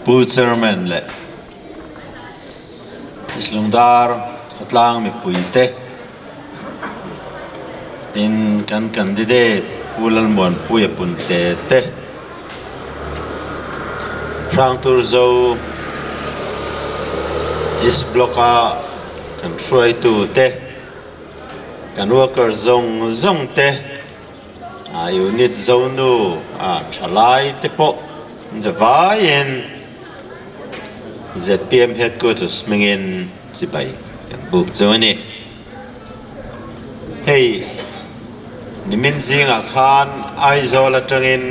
Pu Chairman leh Islungdar khawtlang mipuite tin kan candidate Pu Lalmuanpuia Punte te Hrangturzo East Block a kan hruaitu te kan worker zawng zawng te a unit zonu a thalai te pawh zavaiin zpm headquarters hmingin chibai kan buk chu a ni. Hei nimin zingah khan Aizawl atangin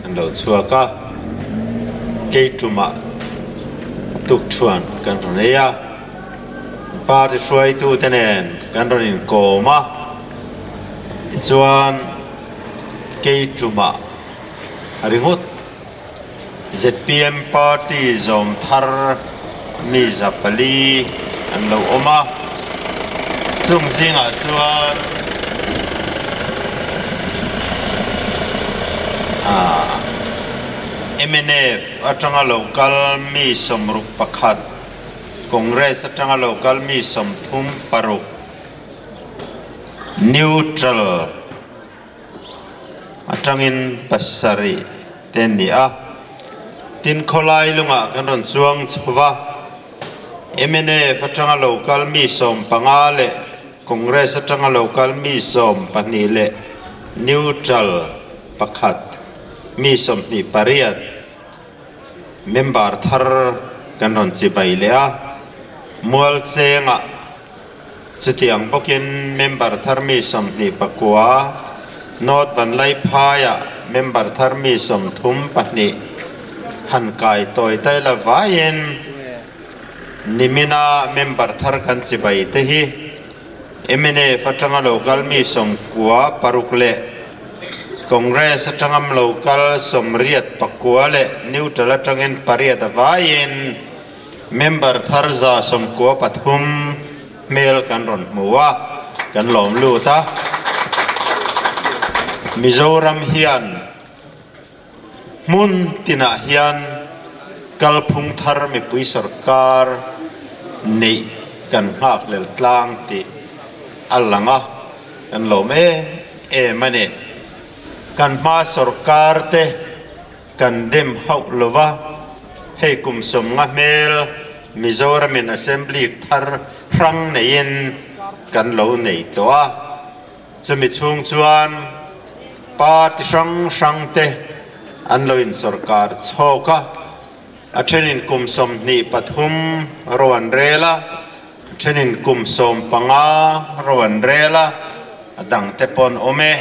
an lo chhuak a, Keitumah tukthuan kan rawn ei a, party hruaitute nen kan rawn inkawm a, tichuan Keitumah a ringawt. Zpm party zawm thar mi 400 an lo awm a, chung zingah chuan ahh mnf atanga lo kal mi 61, Congress atanga lo kal mi 36, neutral. Atangin pasarih te an ni a, tin khawlai lungah kan rawn chuang chho va, mnf atanga lo kal mi 15 leh Congress atanga lo kal mi 12 leh neutral pakhat mi 28 member thar kan rawn chibai leh a, Mualchengah. Chutiang bawkin member thar mi 29, North Vanlaiphaiah member thar mi 32 han kai tawi tai la vaiin nimina member thar kan chibai te hi mnf atanga lo kal mi 96 leh Congress atanga lo kal 89 leh neutral atangin pariat a vaiin Member thar 193 hmel kan rawn hmu a, kan lawm lut a. Mizoram hian hmun tinah hian kalphung thar mipui sorkar neih kan nghakhlel tlang tih a lang a, kan lawm em em a ni. Kan hma sorkar te. Kan dem hauh lo va, hei kum 50 hmel Mizoramin Assembly thar hrang neiin kan lo nei tawh a, chumi chhung chuan party hrang hrang te an lo insawrkar chhawk a, a thenin kum 23 ro an rel a, a thenin kum 15 ro an rel a, a dangte pawh an awm e.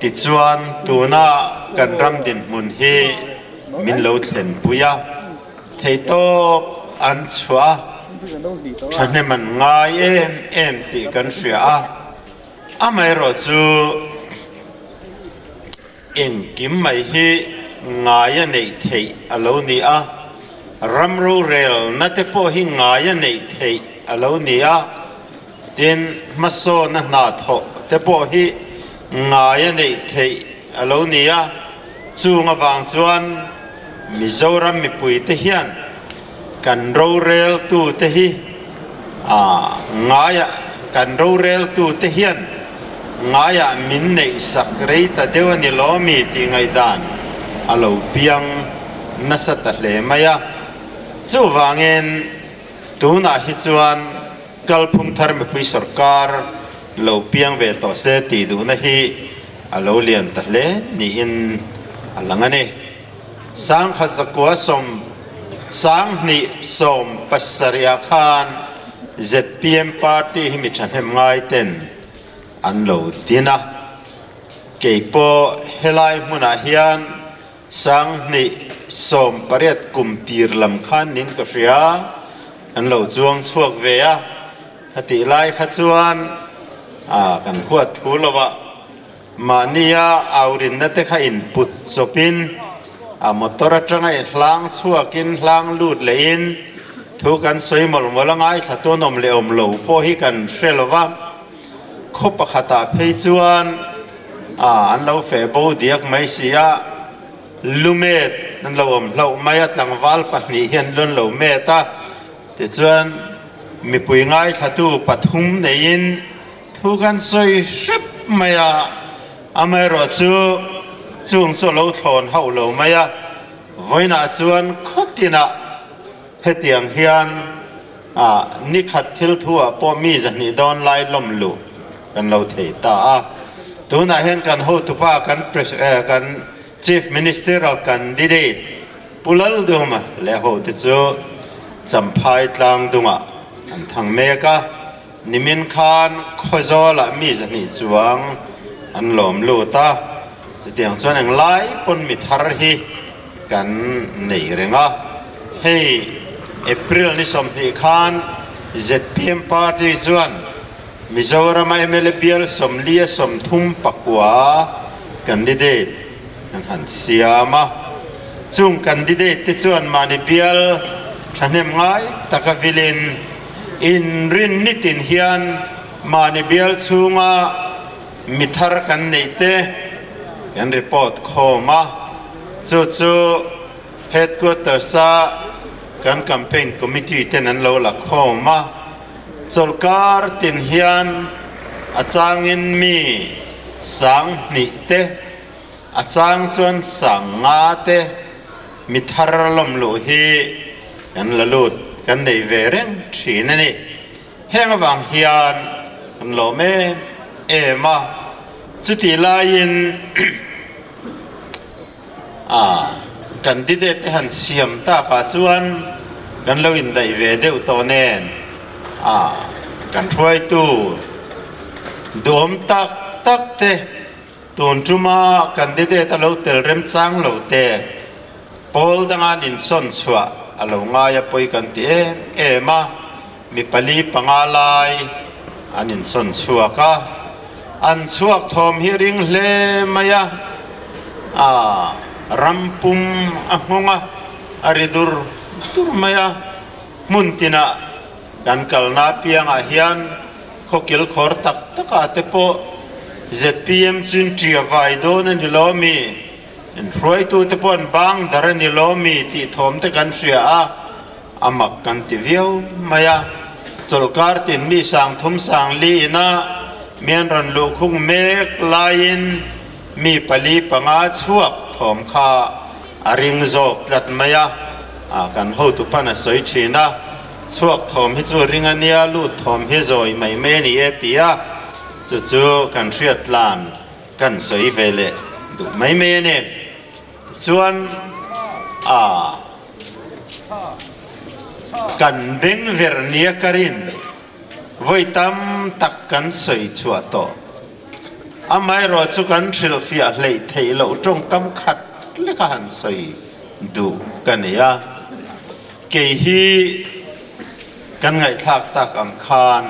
Tichuan, tuna kan ram dinhmun hi min lo thlenpui a, theihtawp an chhuah a, thahnem an ngai em em tih kan hria a, amaherawhchu engkim mai hi ngaia neih theih a lo ni a, ram rorelna te pawh hi ngaia neih theih a lo ni a. Tin, hmasawna hna thawh te pawh hi ngai a neih theih a lo ni a, chung avang chuan Mizoram mipuite hian kan roreltute hi ngaiah kan roreltute hian ngaiah min neih sak rei ta deuh a ni lo mi tih ngaihdan a lo piang nasa ta hle mai a. Chuvangin tunah hi chuan Kalphung thar mipui sorkar lo piang ve tawh se tih duhna hi a lo lian ta hle niin a lang a ni. Sangkhat zakua sawm 2070 ah khan zpm party hi mi thahnem ngai ten an lo din a, keipawh helai hmunah hian 2018 kum tir lam khan nin ka hria, an lo chuang chhuak ve a, khatih lai kha chuan ah kan huat thu lo a, mahnia aurinna te kha input chawpin a motor atanga i hlang chhuakin hlang lut lehin thu kan sawi mawlh mawlh a, ngaithla tawn awm leh awm lo pawh hi kan hre lo va. Khaw pakhatah phei chuan an lo feh bo diak mai si a, lumet an lo awm hlauh mai a, tlangval pahnih hian an lo met a, tichuan mipui ngaithlatu pathum neiin thu kan sawi hrep mai a, amaherawh chu chung chu a lo thlawn hauh lo mai a, vawiinah chuan khawtinah hetiang hian ni khat thil thu ah pawh mi zahnih dawn lai lawm luh kan lo thei ta a. Tunah hian kan hotupa kan kan Chief Ministerial Candidate Pu Lalduma leh hote chu Champhai tlang dungah an thang mek a. Nimin khan Khawzawlah mi zahnih chuang an lawm lut a. Chutiang chuan englai pawn mi thar hi kan nei reng a, hei April ni 20 khan zpm party chuan Mizorama mla bial 49 candidate an han siam a, chung candidate te chuan mahni bial thahnem ngai taka vilin inrin nitin hian mahni bial chhunga Mi thar kan neih te kan report khawm a, chu chu headquarters a kan campaign committee ten an lo la khawm a, chawlhkar tin hian a changin mi 2000 te, a chang chuan 5000 te mi thar lawm luh hi kan la lut kan nei ve reng thin a ni. Heng avang hian an lawm em em a, chutih laiin candidate te han siam takah chuan kan lo indaih ve deuh tawh nen kan hruaitu duhawm tak tak te tun tuma candidate a lo tel remchang lo te pawl danga an insawn chhuah a lo ngai a pawi kan ti em em a. Mi pali panga lai an insawn chhuak a, an chhuak thawm hi ring hle mai a, aah ram pum a nghawng a, a ri dur dur mai a, hmun tinah kan kalna apiangah hian khawkil khawr tak takah te pawh zpm chu in ṭia vai dawn a ni lo mi, in hruaitute pawh an bang dar a ni lo mi tih thawm te kan hria a. A mak kan ti viau mai a, chawlhkar tin mi 3000 4000 ina mi an rawn luhkhung mek laiin mi pali panga chhuak thawm kha a ring zawk tlat mai a, kan hotu pan a sawi thin a, chhuak thawm hi chu ring a nia, lut thawm hi zawi mai mai a ni e ti a, chu chu kan hriat tlan kan sawi ve leh duh mai mai a ni. Tichuan a. Kan beng ver nia ka rin vawi tam tak kan sawi chhuah tawh. Amaherawh chu kan hrilhfiah hleih theih loh tawngkam khat lek a han sawi duh ka nei a. Kei hi kan ngaihthlak tak ang khan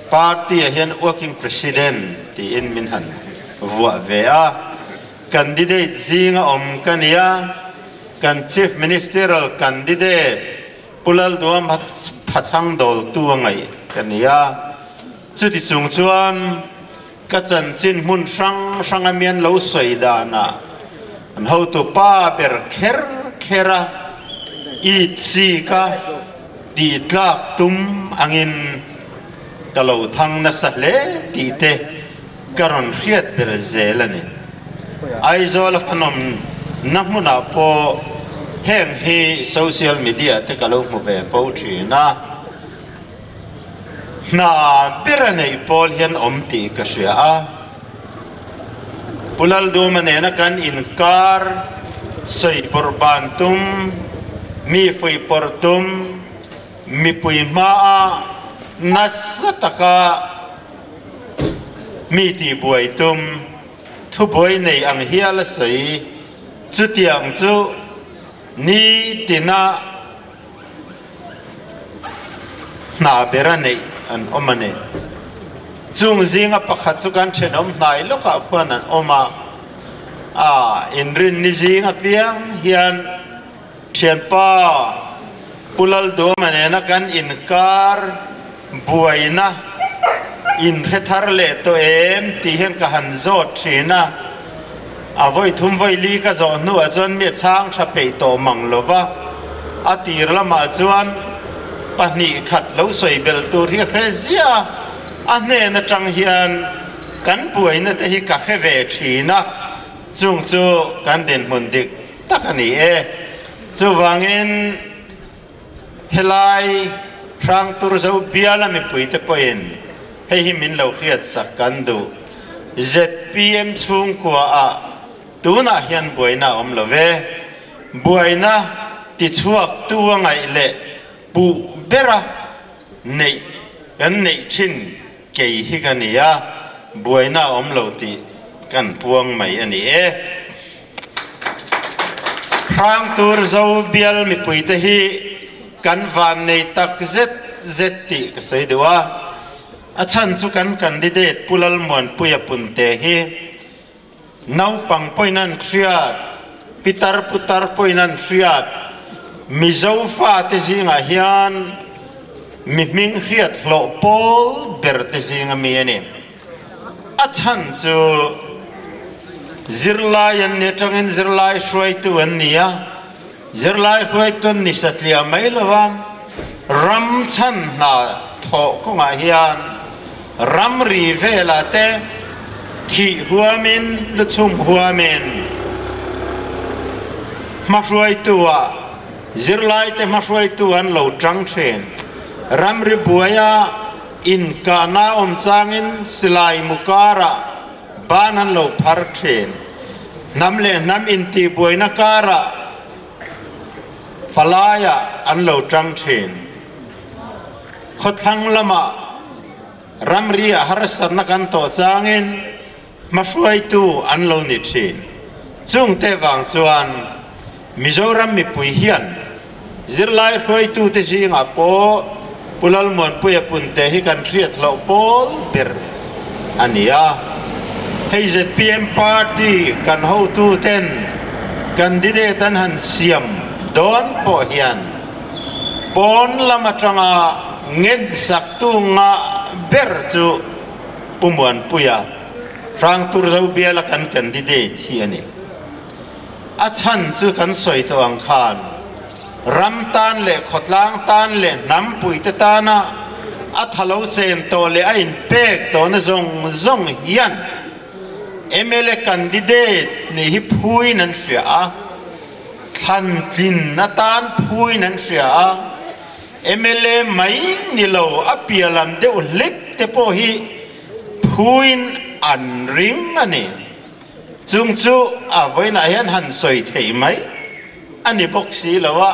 party ah hian working president tiin min han vuah ve a. Candidate zinga awm ka ni a. Kan Chief Ministerial Candidate Pu Lalduama thachhang dawltu a ngaih ka ni a, chuti chung chuan ka chanchin hmun hrang hrang a mian lo sawi danah an hotu pa ber kher kher a it sik a tih tlak tum angin ka lo thang nasa hle tih te ka rawn hriat ber zel a ni. Aizawl a kan awm na hmunah pawh heng hi social media te ka lo hmu ve fo thin a, hna ber a neih pawl hian awm tih ka hria a. Pu Lalduma nena kan inkar sawi pawrh ban tum, mi fuih pawrh tum, mipui hmaa nasa taka Mi tihbuai tum, thubuai nei ang hial a sawi. Chutiang chu nitina hna bera neih an awm a ni. Chung zinga pakhat chu kan thenawm hnai lawkah khuan an awm a, a inrinni zing apiang hian Thianpa Pu Lalduama nena kan inkar buaina inhre thar leh tawh em tih hian ka han zawt thin a. A vawi thum vawi li ka zawh hnuah chuan mi a chhang tha peih tawh mang lo va, a tir lamah chuan 2 khat lo sawi belh tur hi a hre ziah a, a hnen atang hian kan buaina te hi ka hre ve thin a, chung chu kan dinhmun dik tak a ni e. Chuvangin helai Hrangturzo biala mipuite pawhin hei hi min lo hriatsak kan duh. Zpm chhungkua ah tunah hian buaina a awm lo ve. Buaina tichhuaktu a ngaih leh puh bera neih kan neih thin kei hi ka ni a, buaina a awm lo tih kan puang mai a ni e. Hrangturzo bial mipuite hi kan van nei tak zet zet tih ka sawi duh a, a chhan chu kan candidate Pu Lalmuanpuia Punte hi naupang pawhin an hriat, pitar putar pawhin an hriat, Mizo fate zingah hian mi hming hriat hlawh pawl ber te zinga mi a ni. A chhan chu zirlai an ni atangin zirlai hruaitu an ni a, zirlai hruaitu an ni satliah mai lo va, ram chhan hna thawh kawngah hian ramri velah te thih huamin luchhum huamin hmahruaitu-ah zirlaite hmahruaitu an lo tang thin. Ramri buaia inkahna awm changin silai mu karah ban an lo phar thin. Hnam leh hnam intihbuaina karah palaiah an lo tang thin. Khawthlang lamah ramri ah harsatna kan tawh changin hmahruaitu an lo ni thin. Chungte vang chuan Mizoram mipui hian zirlai hruaitute zingah pawh Pu Lalmuanpuia Punte hi kan hriat hlauh pawl ber a ni a. Hei zpm party kan hotuten candidate an han siam dawn pawh hian Pawn lam atanga ngensak tu ngah ber chu Pu Muanpuia, Hrangturzo biala kan candidate hi a ni. A chhan chu kan sawi tawh ang khan ram tan leh khawtlang tan leh hnampuite tana a thalo sen tawh leh a inpek tawhna zawng zawng hian mla candidate nih hi phuin an hria a. Thlan tlin atan phuin an hria a, mla mai ni lo a piah lam deuh hlek te pawh hi phuin an ring a ni. Chung chu a vawiinah hian han sawi thei mai a ni bawk si lo a,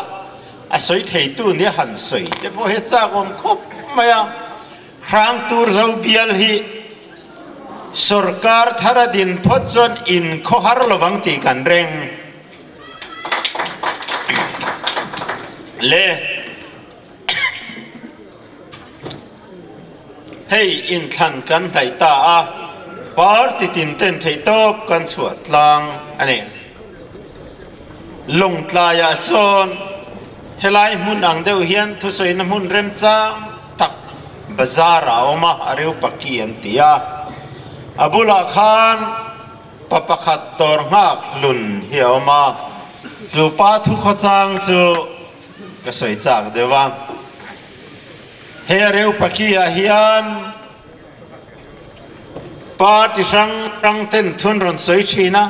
a sawi theitu nia han sawi te pawh hi a chakawm khawp mai a. Hrangturzo bial hi Sorkar thar a din phawt chuan in khawhar lovang tih kan reng le. Hei inthlan kan hnaih ta a, party tin ten theihtawp kan chhuah tlang a ni. Lawngtlaiah sawn helai hmun ang deuh hian thusawina hmun remchang tak bazar a awm a, a reu paki an ti a. A bulah khan pa pakhat dawr nghak hlun hi a awm a, chu pa thu khawchang chu ka sawi chak deuh a. He a reu paki ah hian party hrang hrang ten thun rawn sawi thin a,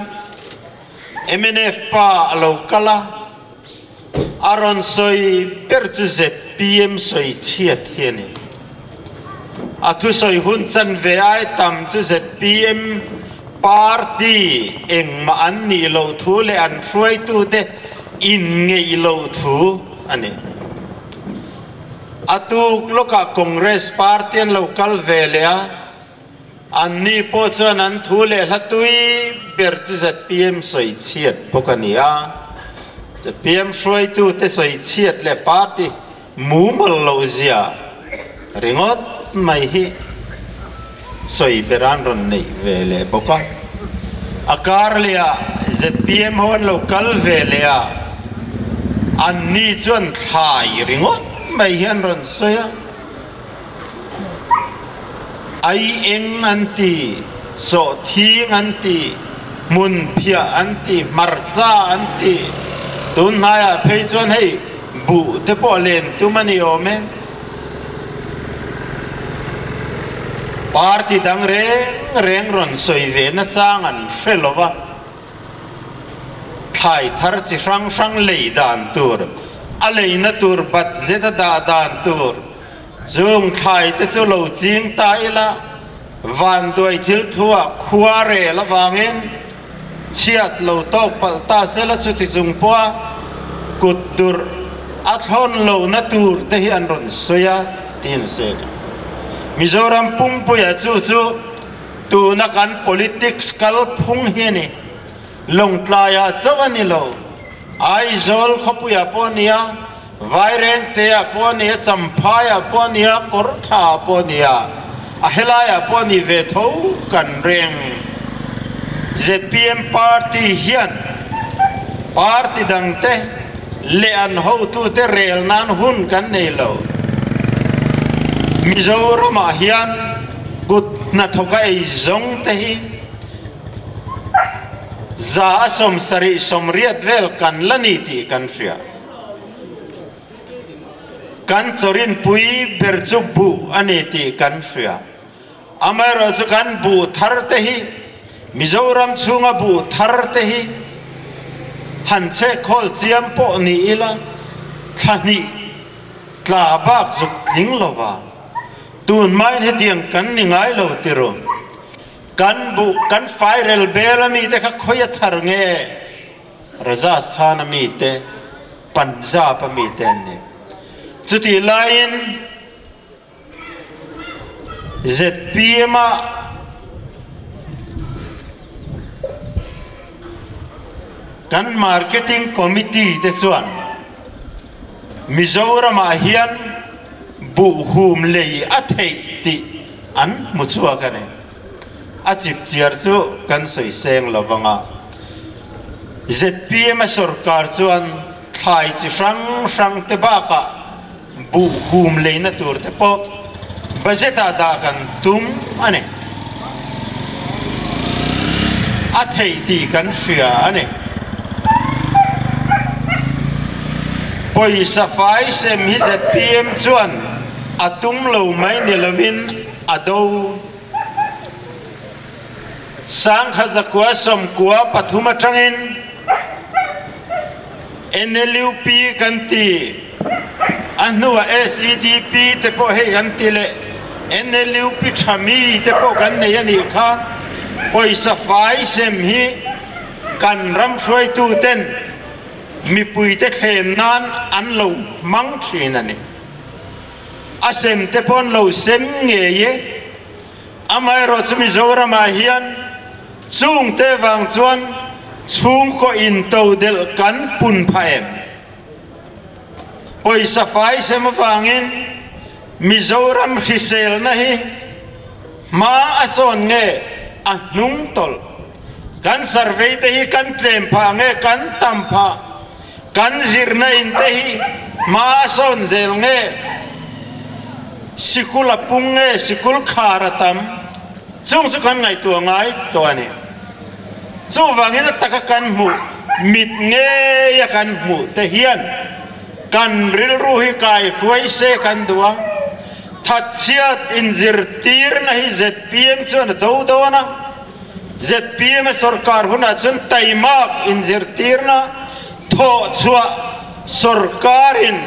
mnf pa a lo kal a. A rawn sawi ber chu zpm sawi chhiat hi a ni. A thusawi hun chanve ai tam chu zpm party engmah an nih loh thu leh an hruaitute inngeih loh thu a ni. A tuk lawkah Congress party an lo kal ve leh a, Anni pawh chuan an thu leh hla tui ber chu zpm sawi chhiat bawk a ni a. Zpm hruaitute sawi chhiat leh party mumal loh zia ringawt mai hi sawi ber an rawn neih ve leh bawk a. A kar leh ah zpm ho an lo kal ve leh a, anni chuan thlai ringawt mai hi an rawn sawi a. Ai eng an ti, sawhthing an ti, Hmunphiah an ti, hmarcha an ti. Tun hnaiah phei chuan hei buh te pawh len tum a ni awm e. Party dang reng reng rawn sawi ve na chang an hre lo va. Thlai thar chi hrang hrang lei dan tur, a leina tur budget a dah dan tur, chung thlai te chu lo ching ta ila, vanduai thil thuah khua rel avangin chhiat lo tawk palh ta sela chuti chung pawha kut durh a thlawn lohna tur te hi an rawn sawi a tiin a sawi a ni. Mizoram pumpuia chu chu Tuna kan politics kalphung hi a ni. Lawngtlaiah chauh a ni lo. Aizawl khawpuiah pawh a ni a, Vairengteah pawh a ni a, Champhaiah pawh a ni a, Kawrthaah pawh a ni a, a helaiah pawh a ni ve tho kan reng. Zpm party hian party dangte leh an hotute rel nan hun kan nei lo. Mizoramah hian Kut hnathawka ei zawng te hi 170 vel kan la ni tih kan hria. Kan chawrinpui ber chu buh a ni tih kan hria. Amaherawhchu kan buh thar te hi Mizoram chhunga buh thar te hi han chhekhawl chiam pawh ni ila thla hnih tla bak zuk tling lova. Tun hmain hetiang kan ni ngai lo ti ru. Kan buh kan fairel bel a mite kha khawi a thar nge? Rajasthan a mite, Punjab a mite an ni. Chutih laiin zpm a kan marketing committee te chuan Mizoramah hian buhhum lei a theih tih an hmu chhuak a ni. A chipchiar chu kan sawi seng lo vang a. Zpm a sorkar chuan thlai chi hrang hrang te bakah buhhum leina tur te pawh budget ah dah kan tum a ni. A theih tih kan hria a ni. Pawisa fai sem hi zpm chuan a tum lo mai ni lovin a do. Sangha zakua sawmkua pathum atangin NLUP kan ti, a hnuah SEDP te pawh hei kan ti leh NLUP tha mi te pawh kan nei a nih kha. Pawisa fai sem hi kan ram hruaitu ten mipuite thlem nan an lo hmang thin a ni. A sem te pawh an lo sem ngei e. Amaherawhchu Mizoramah hian chungte vang chuan chhungkaw intodelh kan pun phah em? Pawisa fai sem avangin Mizoram hriselna hi hma a sawn nge a hnung tawlh? Kan survey te hi kan tlem phah nge kan tam phah? Kan zirna in te hi hma a sawn zel nge sikul a pung nge sikul khar a tam? Chung chu kan ngaihtuah ngai tawh a ni. Chuvangin a taka kan hmuh mit ngeia kan hmuh te hian kan rilru hi kai hruai se kan duh a, thatchhiat inzirtirna hi zpm chuan a do dawn a. Zpm a sorkar hunah chuan taimak inzirtirna thawh chhuah sorkarin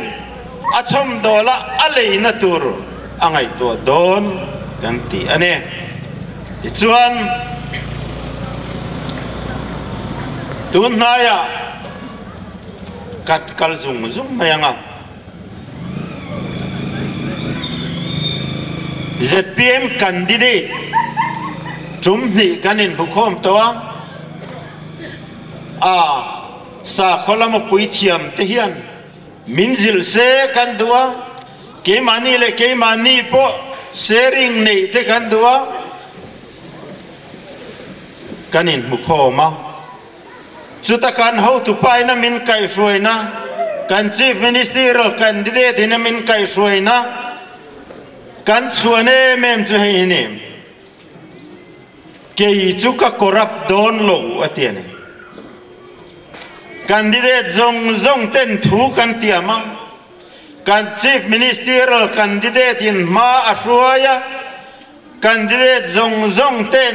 a chhawmdawla a leina tur a ngaihtuah dawn kan ti a ni. Tichuan, tun hnaiah kan kal zung zung mai ang a. Zpm candidate tum hnih kan inbukhawm tawh a, a sakhaw lama puithiam te hian min zilh se kan duh a, keimahni leh keimahni pawh sharing neih te kan duh a, kan inhmukhawm a. Chuta kan hotupa in a min kaihhruaina, kan Chief Ministerial candidate in a min kaihhruaina kan chhuan em em chu hei hi ni. Kei chu ka corrupt dawn lo a ti a ni. Candidate zawng zawng ten thu kan tiam a, kan Chief Ministerial candidate in hma a hruai a, candidate zawng zawng ten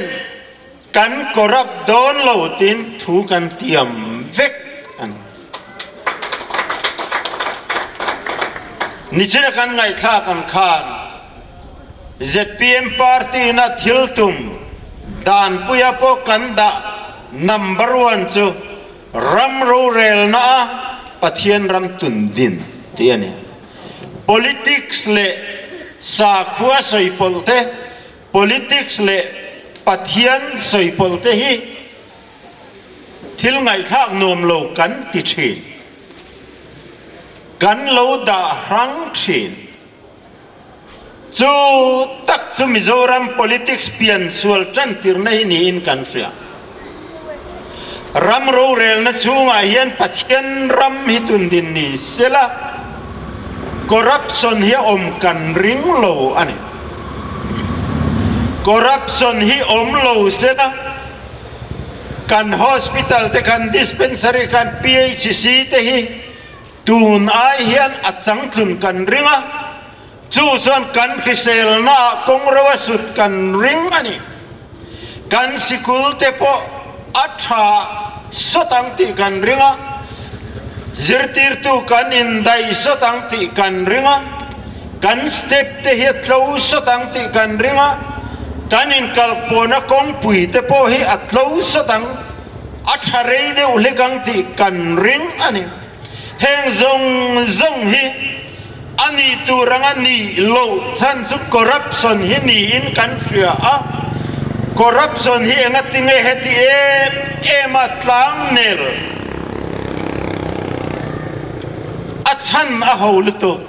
kan corrupt dawn lo tiin thu kan tiam vek a ni. Nichina kan ngaihthlak ang khan zpm party ina thil tum danpuia pawh kan dah number one chu ram rorelna a Pathian ram tun din tih a ni. Politics leh sakhua sawi pawlh te, politics leh Pathian sawi pawlh te hi Thil ngaihthlak nuam lo kan ti thin. Kan lo dah hrang thin. Chu tak chu Mizoram politics pian sual tan tirna hi niin kan hria. Ram rorelna chhungah hian Pathian ram hi tundin ni sela, corruption hi a awm kan ring lo a ni. Corruption hi awm lo sela, Kan hospital te, kan dispensary, kan PHC te hi tun ai hian a changtlun kan ring a, chu chuan kan hriselna ah kawngro a sut kan ring a ni. Kan sikul te pawh a tha sawt ang tih kan ring a, zirtirtu kan indaih sawt ang tih kan ring a, Kan step te hi a tlo sawt ang tih kan ring a, kan inkalpawhna kawngpui te pawh hi a tlo sawt ang, a tha rei deuh hlek ang tih kan ring a ni. Heng zawng zawng hi a nih tur anga nih loh chhan chu corruption hi niin kan hria a, corruption hi engatinge heti em em a tlangnel a chhan a ho lutuk.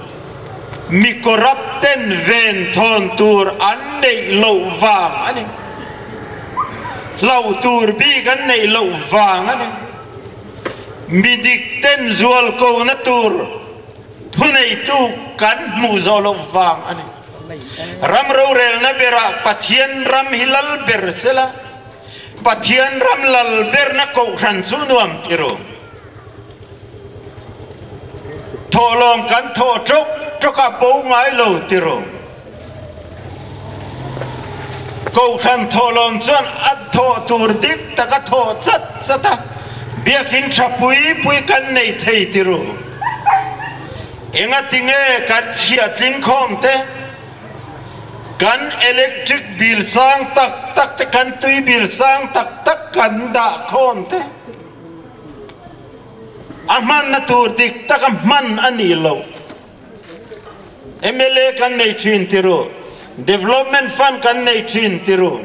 Mi corrupt ten ven thawn tur an neih loh vang a ni. Hlauh tur bik an neih loh vang a ni. Mi dik ten zual kona tur thuneitu kan hmuh zawh loh vang a ni. Ram rorelna berah Pathian ram hi lal ber sela, Pathian ram lal berna kohhran chu nuam ti ru. Thawhlawm kan thawh ṭawk ṭawk a bo ngai lo ti rawh. Kohhran thawhlawm chuan a thawh tur dik tak a thawh chat chat a, biakinn ṭha pui pui kan nei thei ti rawh. Engatinge kan chhiah tling khawm te, kan electric bill sang tak tak te, kan tui bill sang tak tak kan dah khawm te, A hmanna tur dik taka hman a nih loh. Mla kan nei thin ti ru, Development Fund kan nei thin ti ru.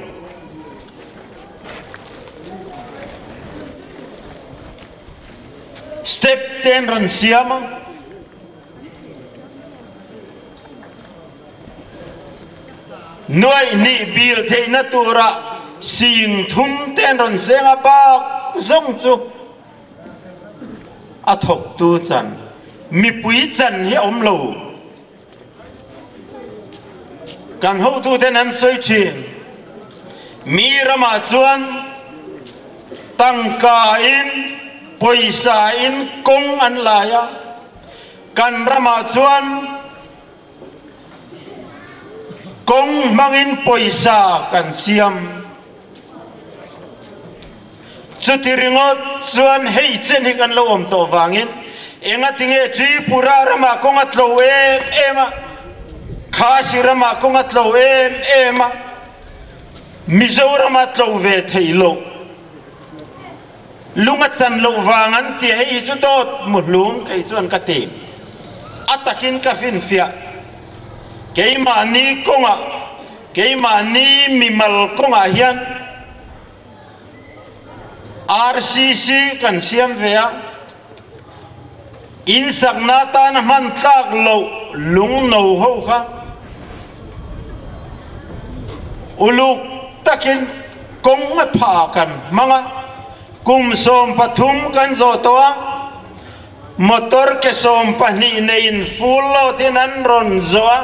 Step te an rawn siam a. Nuaih hnih bil theihna tura sing thum te an rawn seng a, bak zawng chu a thawktu chan, mipui chan hi a awm lo. Kan hotuten an sawi thin, mi ramah chuan tangka in, pawisa in kawng an lai a, Kan ramah chuan kawng hmangin pawisa kan siam. Chuti ringawt chuan hei chen hi kan lo awm tawh vangin engatinge Tripura ramah kawng a tlo em em a, Khasi ramah kawng a tlo em em a, Mizoram a tlo ve thei loh. Lung a chan loh vang an ti hei hi chu dawt muhlum kei chuan ka ti. A takin ka finfiah. Keimahni kawngah, keimahni mimal kawngah hian RCC kan siam ve a, in sakna atana hman tlak loh lung no ho kha uluk takin kawng a pha kan hmang a, kum 13 kan zawh tawh a, motor ke 12 neiin full load in an rawn zawh a,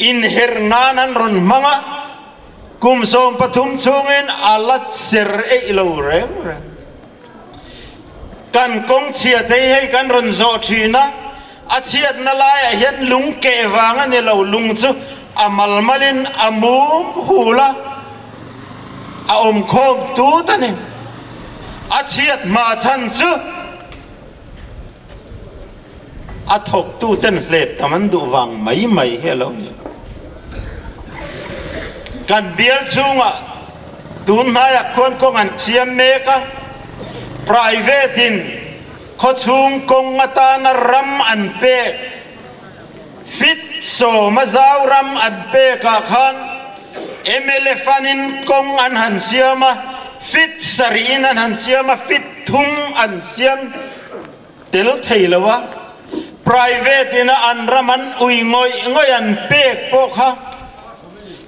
inher nan an rawn hmang a. Kum 13 chhungin a la ser eih lo reng reng. Kan kawng chhia te hi hei kan rawn zawh thin a, a chhiatna laiah hian lung keh vang a ni lo, lung chu a mal malin a mum hul a, a awm khawm tut a ni. A chhiat hma chhan chu a thawktu ten hlep tam an duh vang mai mai hi a lo ni. Kan bial chhungah tun hnaiah khuan kawng an siam mek a, private in khawchhung kawng atana ram an pek, fit sawma zau ram an pekah khan mla fund in kawng an han siam a, fit sarih in an han siam a, fit thum an siam. Tel thei lo a, private ina an ram an ui ngawih ngawih an pek pawh kha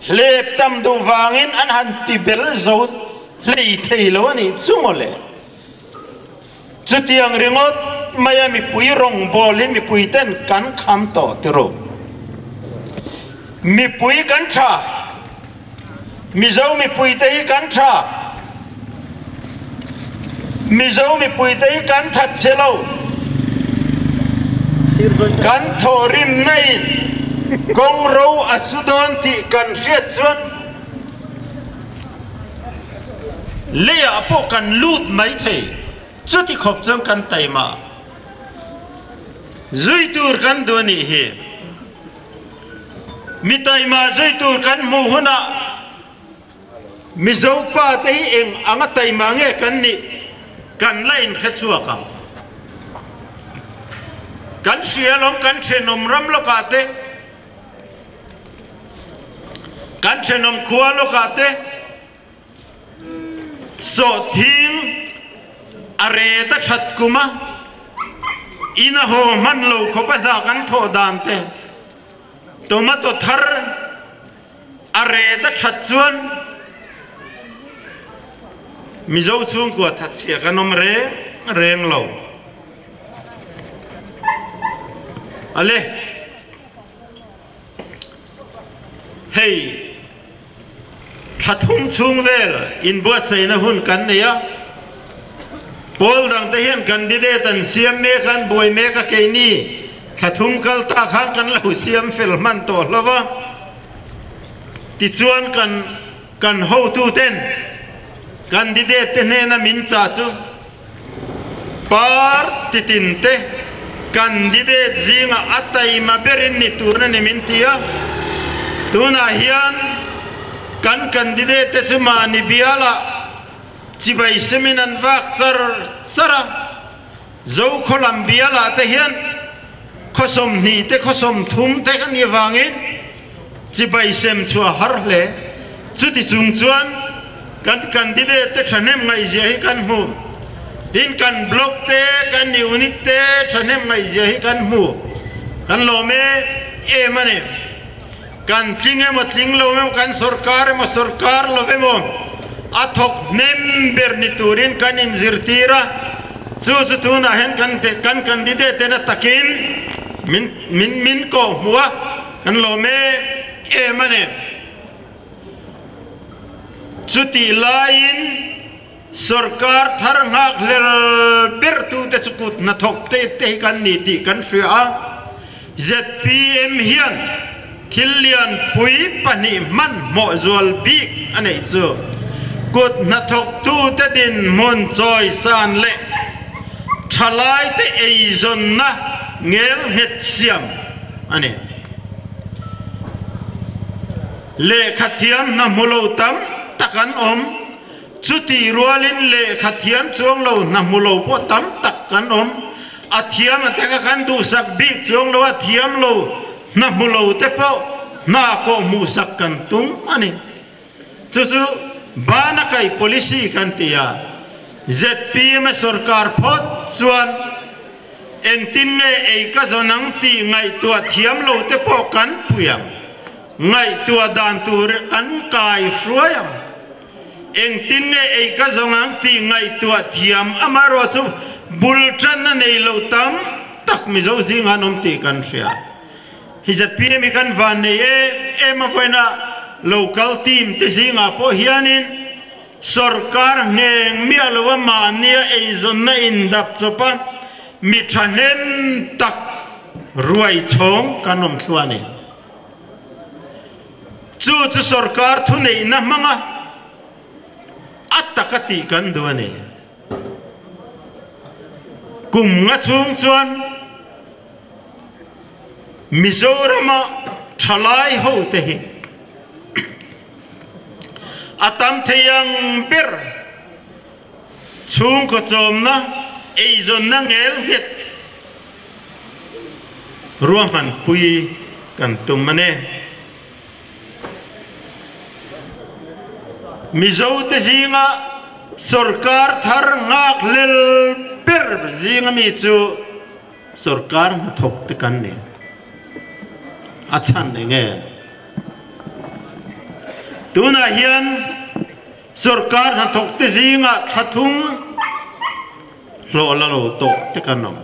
hlep tam duh vangin an han ti bel zo hlei thei lo a nih chu maw le. Chutiang ringawt maia mipui rawngbawl hi mipui ten kan kham tawh tiraw. Mipui kan tha. Mizo mipuite hi kan tha. Mizo mipuite hi kan that che lo. Kan thawhrimna in kawng ro a su dawn tih kan hriat chuan leiah pawh kan lut mai thei. Chuti khawp chuan kan taima zui tur kan duh a nih hi. Mi taima zui tur kan hmuh hunah Mizo pa te hi eng anga taima nge kan nih kan la inhre chhuak ang. Kan hria lawm kan thenawm ram lawkah te, kan thenawm khua lawkah te, Sawhthing a ret a that kum a, inn a haw hman lo khawp a hna kan thawh dan te, tomato thar a ret a that chuan Mizo chhungkua thatchhia kan awm reng reng lo. Ale, hei. Thla thum chhung vel inbuatsaihna hun kan nei a, pawl dangte hian candidate an siam mek a, an buai mek a, keini thla thum kal ta khan kan lo siam fel hman tawh hlo va, tichuan kan kan hotuten candidate te hnena min chah chu Party tinte candidate zingah a taima berin ni tur a ni min ti a, tunah hian kan candidate te chu mahni bialah chibai semin an vak char char a, Zokhaw lam bialah te hian khaw 20 te khaw 30 te kan nih avangin Chibai sem chu a har hle. Chuti chung chuan kan candidate te thahnem ngaihzia hi kan hmu. Tin kan block te, kan unit te thahnem ngaihzia hi kan hmu. Kan lawm em em a ni. Kan tling emaw tling lo emaw, kan sorkar emaw sorkar lo emaw a thawk hnem ber ni turin kan inzirtir a. Chu chu tunah hian kan candidate ten a takin min min min kawh hmu a. Kan lawm em em a ni. Chutih laiin sorkar thar nghak hler bertute chu kut hnathawk te te hi kan ni tih kan hria a. Zpm hian thil lianpui pahnih hmanhmawh zual bik a neih chu kut hnathawktute dinhmun chawisan leh thalaite eizawnna ngelnghet siam a ni. Lehkha thiam hna hmu lo tam tak an awm, chutih rualin lehkha thiam chuang lo hna hmu lo pawh tam tak kan awm. A thiam a teka kan duhsak bik chuang lo, a thiam lo hna hmu lo te pawh hna kawh hmuhsak kan tum a ni. Chu chu bana kai policy kan ti a, zpm a sorkar phawt chuan Engtin nge ei ka zawn ang tih ngaihtuah thiam lo te pawh kan pui ang. Ngaihtuah dan tur kan kai hruai ang. Engtin nge ei ka zawng ang tih ngaihtuah thiam amaherawh chu bul tanna nei lo tam tak Mizo zingah an awm tih kan hria. Hi zpm hi kan van nei em em a vawiinah. Local team te zingah pawh hianin sorkar ngheng miah loa mahnia eizawnna indap chawpa mi thahnem tak ruai chhawng kan awm thlu a ni. Chu chu sorkar thuneihna hmanga a taka tih kan duh a ni. Kum nga chhung chuan Mizorama thalai hote hi a tam thei ang ber chhungkaw chawmna eizawnna ngel nghet ruahmanpui kan tum a ni. Mizote zinga sorkar thar nghakhlel ber zinga mi chu sorkar hnathawk te kan ni. A chhan eng nge? Tunah hian sorkar hnathawk te zinga thla thum hlawh la lo tawh te kan awm.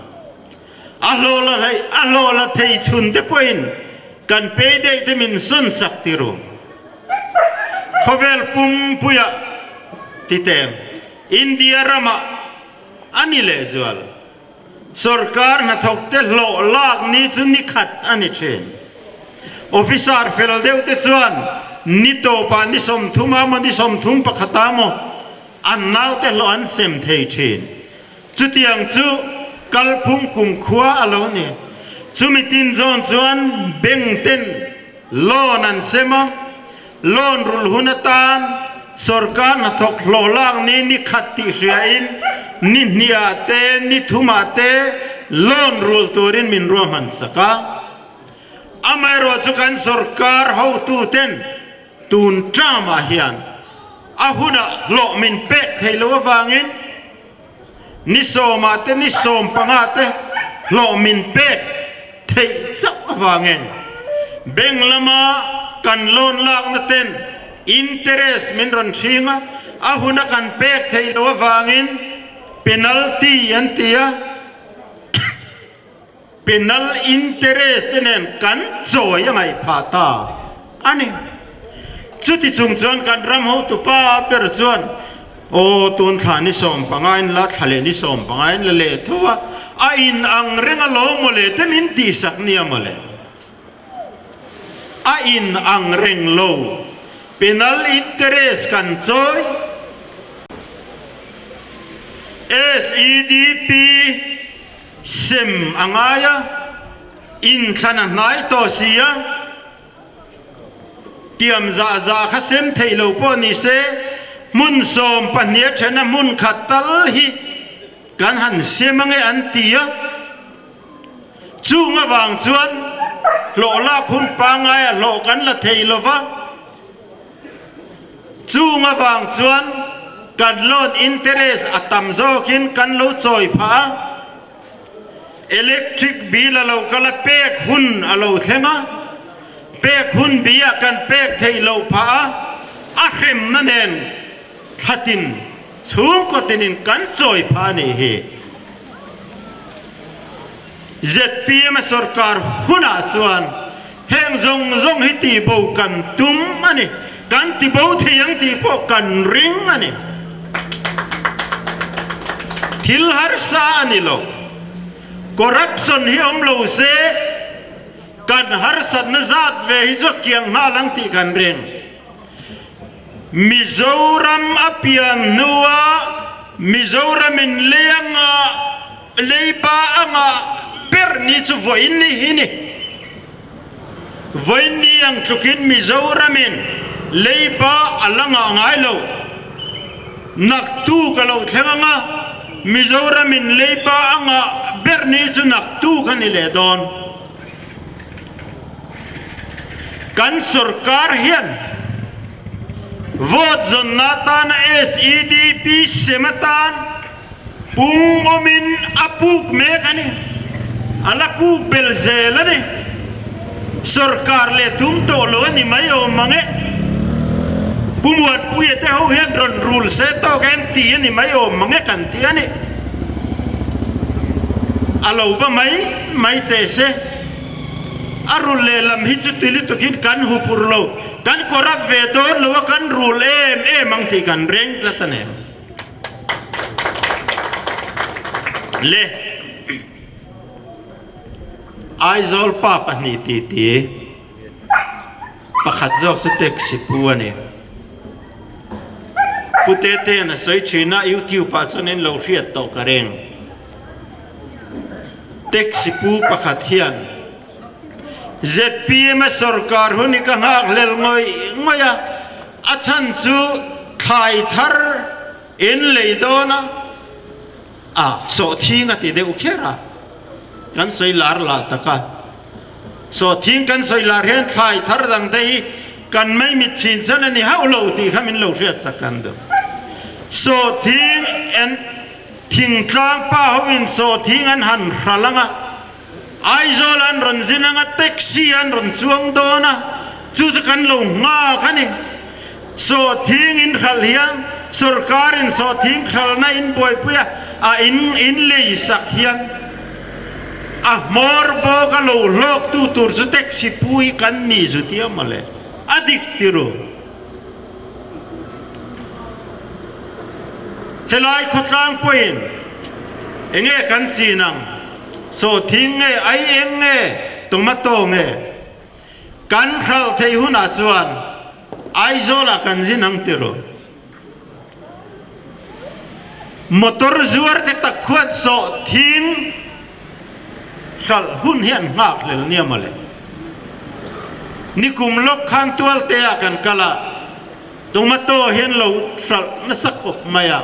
A hlawh la hlei a hlawh la thei chhun te pawhin kan pay daih te min sawn sak ti ru. Khawvel pumpuia ti teng India ramah a ni lehzual. Sorkar hnathawk te hlawh lak ni chu ni khat a ni thin. Officer fel deuh te chuan ni tawpah ni 30 a maw ni 31 a maw an naute hlawh an sem thei thin. Chutiang chu kalphung kumkhua a lo ni. Chumi tin zawn chuan bank ten loan an sem a, loan rul hun atan sorkar hnathawk hlawh lak ni ni khat tih hriain ni hniah te ni thumah te loan rul turin min ruahman sak a. Amaherawhchu chu kan sorkar hotuten tun term-ah hian a hunah hlawh min pek thei lo avangin Ni sawmah te ni 15 te hlawh min pek theih chauh avangin bank lama kan loan lakna ten interest min rawn hring a, a huna kan pek theih loh avangin penalty an ti a, Penal interest te nen kan chawi a ngaih phah ta a ni. Chuti chung chuan kan ram hotupa ber chuan, Aw, tun thla ni 15 in la, thla leh ni 15 in la leh tho a, a in ang reng a lo mawle te min tihsak nia mawle. A in ang reng lo. Penal interest kan chawi. SEDP. Sem a ngai a, inthlan a hnai tawh si a, tiam zah zah kha sem theih lo pawh ni se, hmun 12 a then a hmun khat tal hi kan han sem ange an ti a, chung avang chuan hlawh lak hun pangngai a hlawh kan la thei lo va. Chung avang chuan kan loan interest a tam zawkin kan lo chawi phah a, electric bill a lo kal a, pek hun a lo thleng a, pek hun bi ah kan pek theih loh phah a, a hremna nen thlatin chhungkaw tinin kan chawi phah a nih hi. Zpm a sorkar hunah chuan Heng zawng zawng hi tihbo kan tum a ni. Kan tibo thei ang tih pawh kan ring a ni. Thil harsa a ni lo. Corruption hi awm lo se kan harsatna zat ve hi chu a kiang nghal ang tih kan ring. Mizoram a pian hnua Mizoramin lei anga leiba anga ber ni chu vawiin ni hi ni. Vawiin ni ang tlukin Mizoramin leiba a la ngah ngai lo. Naktuk a lo thleng anga Mizoramin leiba anga ber ni chu naktuk a ni leh dawn. Kan sorkar hian vote zawnna atana SEDP sem atan pung awmin a puk mek a ni. A la puk bel zel a ni. Sorkar leh tum tawh lo a ni mai awm mang e. Pu Muanpuia te ho hian rawn rul se tawk em ti a ni mai awm mang e kan ti a ni. A lo ba mai mai teh se. A rul lehlam hi chu tui lutukin kan huphur lo, kan corrupt ve dawn lo a, kan rul em em ang tih kan reng tlat a ni. Le Aizawl pa pahnih titi pakhat zawk chu taxi pu a ni. Pu Tetea'n a sawi thin a, YouTube ah chuan in lo hriat tawh ka reng. Taxi pu pakhat hian zpm a sorkar hun hi ka nghak hlel ngawih ngawih a, a chhan chu thlai thar in lei dawn a, a sawhthing a ti deuh kher a, kan sawi lar lah tak a, sawhthing kan sawi lar hian thlai thar dang te hi kan maimit chhin san a ni hauh lo tih kha min lo hriatsak kan duh. Sawhthing en. Thingtlang pa ho in sawhthing an han hral ang a, Aizawl an rawn zin ang a, taxi an rawn chuang dawn a, chu chu kan lo nghak a ni. Sawhthing in hral hian sorkar in sawhthing hralna in buaipui a, a in in lei sak hian a hmawr bawk a lo hlawk tu tur chu taxi pu hi kan ni zu tia mawle, a dik ti ru. Helai khawtlang pawhin enge kan chin ang? Sawhthing nge, aieng nge, tomato nge? Kan hralh theih hunah chuan Aizawlah kan zin ang ti rawh. Motor zuar te tak khuan sawhthing hralh hun hi an nghak hlel nia mawle. Nikum lawk khan tualte ah kan kal a, tomato hian lo hralh nasa khawp mai a.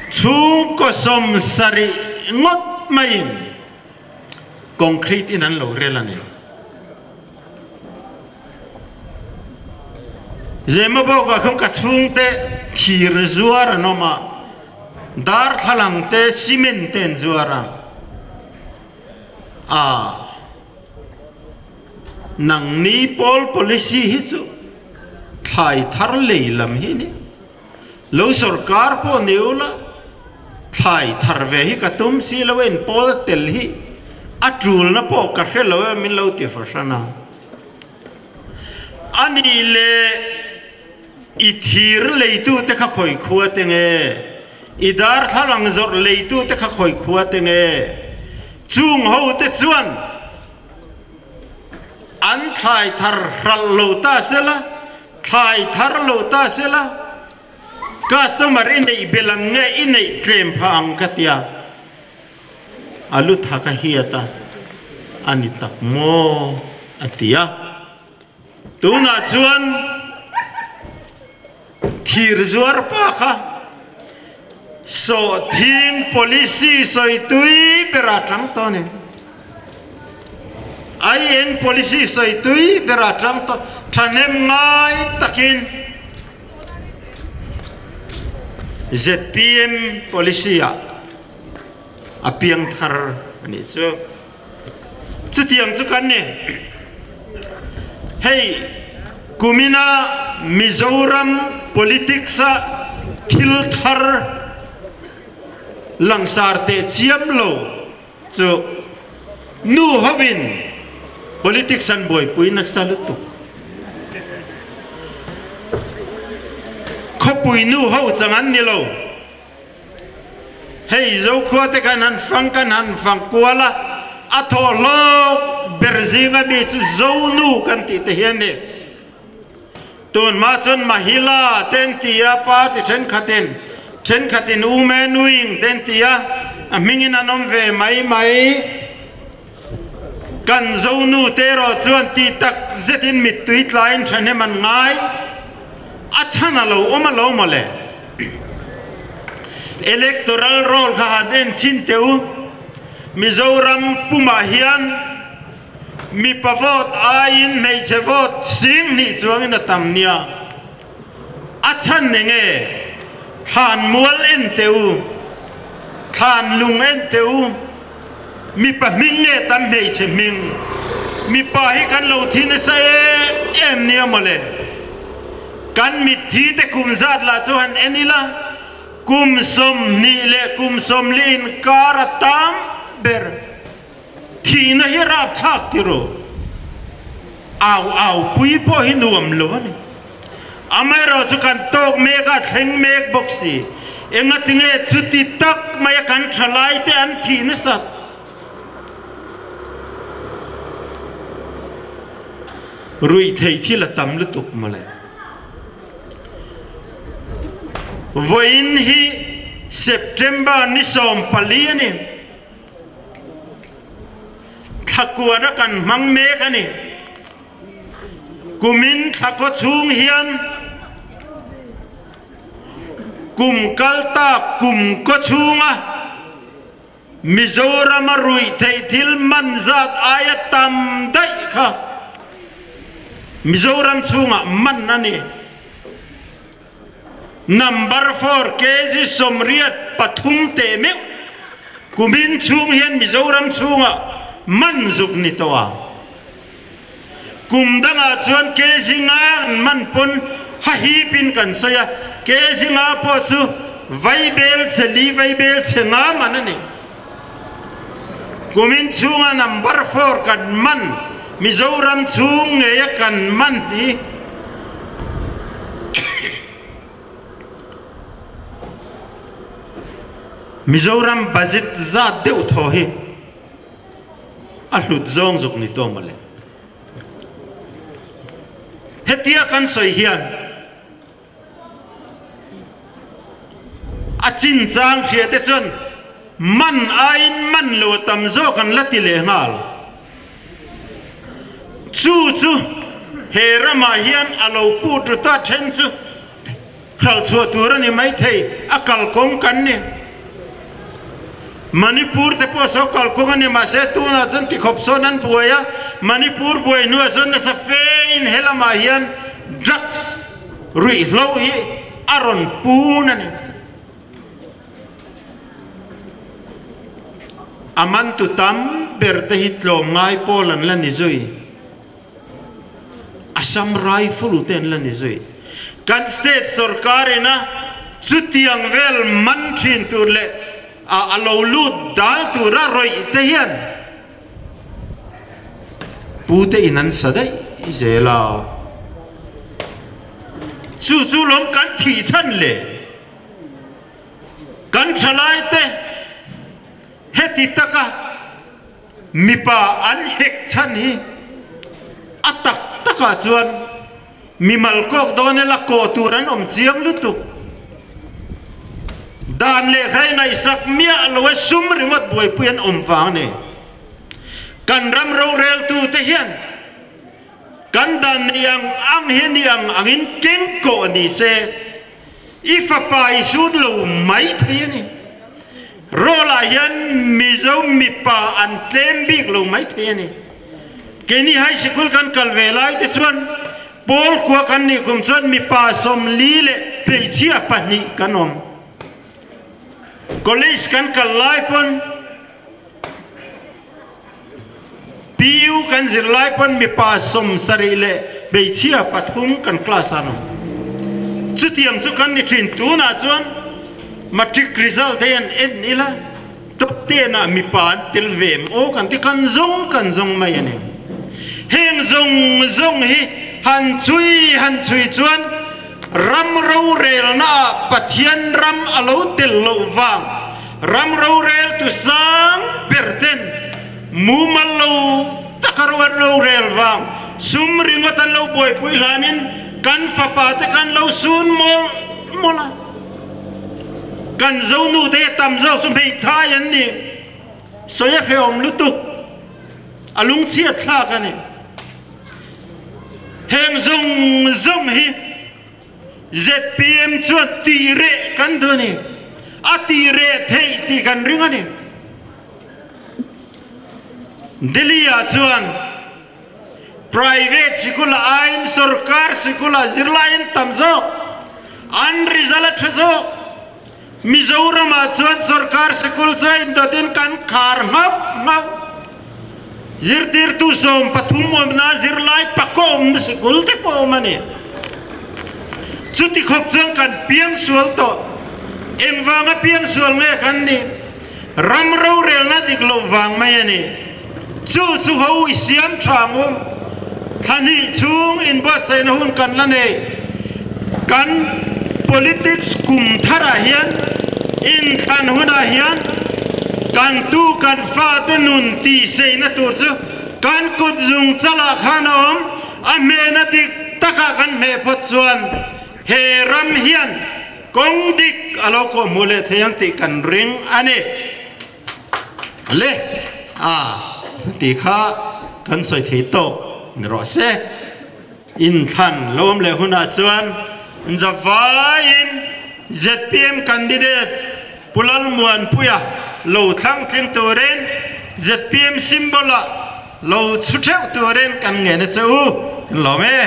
Chhungkaw 70 ngawt maiin concrete in an lo rel a ni. Zemabawkah khan ka chhungte thir zuar an awm a, darthlalang te cement te an zuar a, aa nangni pawl policy hi chu thlai thar lei lam hi ni. Lo sorkar pawh ni ula, thlai thar ve hi ka tum si lo a, inpawl a tel hi a tulna pawh ka hre lo e min lo ti fahran a. A nih leh i thir leitute kha khawi khua te nge? I darthlalang zawrh leitute kha khawi khua te nge? Chung hote chuan an thlai thar hralh lo ta sela, Thlai thar lo ta sela, customer i neih belh ang nge i neih tlem phah ang ka tia, a lu tha ka hiat a, a ni tak maw a ti a. Tunah chuan thir zuar pa kha Sawhthing policy sawi tui berah tang tawh a ni. Aieng policy sawi tui berah tang tawh thahnem ngai takin zpm policy ah a piang thar a nih chu. Chutiang chu kan ni. Hei kumina Mizoram politics a thil thar langsar teh chiam lo chu nu hovin politics an buaipui nasa lutuk. Khawpui nu ho chang an ni lo. Hei Zokhua te khan han fang kan han fang kual a, a thawh hlawk ber zinga mi chu Zonu kan tih te hi a ni. Tunhma chuan Mahila te an ti a, party thenkhatin, thenkhatin Women Wing te an ti a, a hmingin an awm ve mai mai. Kan Zonu te erawh chuan ti tak zetin mittui tlaiin thahnem an ngai. A chhan a lo awm a lo mawle. Electoral roll kha han en chhin teh u. Mizoram pumah hian mipa vote aiin hmeichhe vote 2000 chuangin a tam nia. A chhan eng nge? Thlan mual en teh u. Thlan lung en teh u. Mipa hming nge tam hmeichhe hming? Mipa hi kan lo thi nasa em em nia mawle. Kan mitthi te kum zat lah chu han en ila, kum 20 leh kum 40 inkar a tam ber. Thihna hi rapthlak ti ru. Au au pui pawh hi nuam lo a ni. Amaherawh chu kan tawk mek a, thleng mek bawk si. Engatinge chuti tak maia kan thalai te an thih nasat? Ruih theih thil a tam lutuk mawle. Vawiin hi September ni 14 a ni. Thlakuana kan hmang mek a ni. Kumin thlakaw chhung hian kum kal tak kum kaw chhunga Mizorama ruih theih thil man zat aia tam daih kha Mizoram chhungah man a ni. Number four kg 83 teh meuh kumin chhung hian Mizoram chhungah man zuk ni tawh a. Kum dangah chuan kg nga an man pawn hahipin kan sawi a, kg nga pawh chu vaibel chhe li vaibel chhe nga man a ni. Kumin chhunga number four kan man, Mizoram chhung ngeia kan man hi Mizoram budget zat deuh thaw hi a hlut zawng zawk ni tawh mawle. Hetia kan sawi hian A chinchang hria te chuan man aiin man lo a tam zawk an la ti leh nghal. Chu chu he ramah hian a lo put ru ta then chu hralchhuah tur a ni maithei, a kalkawng kan ni. Manipur te pawh saw kalkawng a ni mahse tunah chuan tikhawp sawn an buai a, Manipur buai hnuah chuan nasa fe in he lamah hian drugs ruihhlo hi a rawn pun a ni. A mantu tam ber te hi tlawmngai pawl an la ni zui. Assam Rifle te an la ni zui. Kan state sorkar ina chutiang vel man thin tur leh a lo lut dal tura rawih te hian pu te in an sa daih zel a. Chu chu lawm kan thih chhan le. Kan thalai te heti taka Mipa an hek chhan hi a tak takah chuan mimal kawk dawn ila kawh tur an awm chiang lutuk. Dan leh hrai ngaihsak miah lo e sum ringawt buaipui an awm vang a ni. Kan ram roreltute hian kan dan nei ang ang hi ni ang angin keng kawh ni se. I fapa i zut lo mai thei a ni. Rawlah hian Mizo mipa an tlem bik lo mai thei a ni. Keini high sikul kan kal ve lai te chuan pawl kua kan nih kum chuan mipa 40 leh hmeichhia pahnih kan awm. College kan kal lai pawn PU kan zirlai pawn mipa 70 leh hmeichhia pathum kan class ah an awm. Chutiang chu kan ni thin. Tunah chuan matric result hei an en ila top ten ah mipa an tel ve em aw kan ti kan zawng kan zawng mai a ni. Heng zawng zawng hi han chhui han chhui chuan ram rorelna ah Pathian ram a lo tel loh vang Ram roreltu sang ber ten mumal lo taka ro an lo rel vang sum ringawt an lo buaipui hlanin kan fapa te khan lo sun mawlh mawlh a. Kan zonu te hi a tam zawk chu hmeithai an ni. Sawi a hrehawm lutuk. A lungchhiat thlak a ni. Heng zawng zawng hi. Zpm chuan tih reh kan duh a ni. A tih reh theih tih kan ring a ni. Delhi-ah chuan private sikul aiin sorkar sikula zirlai an tam zawk, an result a tha zawk. Mizoramah chuan sorkar sikul chu a indawtin kan khar nghauh nghauh. Zirtirtu 13 awmna zirlai pakua awmna sikul te pawh a awm a ni. Chuti khawp chuan kan piangsual tawh. Engvanga piangsual nge kan nih? Ram rorelna dik loh vang mai a ni. Chu chu ho i siam tha ang u. Thla hnih chhung inbuatsaihna hun kan la nei. Kan politics kum tharah hian inthlan hunah hian kan tu kan fate nun tihseihna tur chu kan kut zung chalah khan a awm. A hmehna dik takah kan hmeh phawt chuan he ram hian kawng dik a lo kawhhmuh leh thei ang tih kan ring a ni. Le a tih kha kan sawi thei tawk ni rawh se. Inthlan lo awm leh hunah chuan zavaiin zpm candidate Pu Lalmuanpuia lo thlang tling turin zpm symbol ah lo chhu theuh turin kan ngen a che u. Kan lawm e.